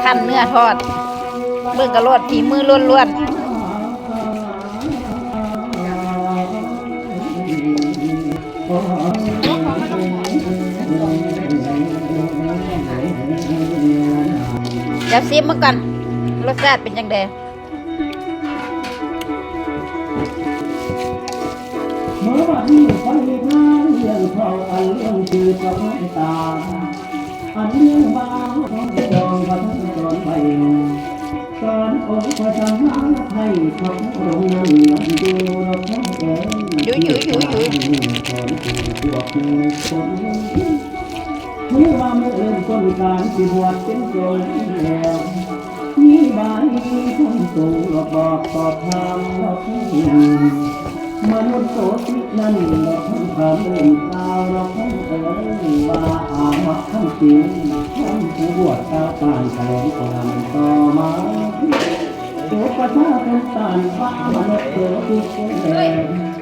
ຂັ້ນເນື້ອທອດ ເບິ່ງກະໂລດ ຝີມືລ້ວນໆ. ດຽວຊີມເບິ່ງກ່ອນ ລົດຊາດເປັນຈັ່ງໃດ? ເມື່ອບັດນີ້ຂ້ອຍມີທາງເລື່ອງເຜົ່າ ອັນເລື່ອງຊື່ກັບເມືອງຕາ ອັນເລື່ອງວ່າເຮົາຈອງວ່າທັນສອນໄປ ສອນອົງພະສຳມາໄທ ພະພຸດທະອົງນັ້ນຍັງຢູ່ດອກເອີຍ ຢູ່ໆໆໆ ສອນຜູ້ພວກມີຄົນ ຄືວ່າມື້ເລີ່ມຕົ້ນການຊິບວດເປັນສົງແລ້ວ ມີບາລີຄຳສົງບອກຕອບຖາມວ່າ ມະນຸດໂສຕິນັ້ນບໍ່ທັນຖາມເລື່ອງກ່າວດອກທ່ານເອີຍ ວ່າອາມະຄຳສິງ ທ່ານຜູ້ບວດຕາປານສະແດງການຕໍ່ມາ ໂສປະຊາສົງສານວ່າມະນຸດໂສຕິຄົນແລ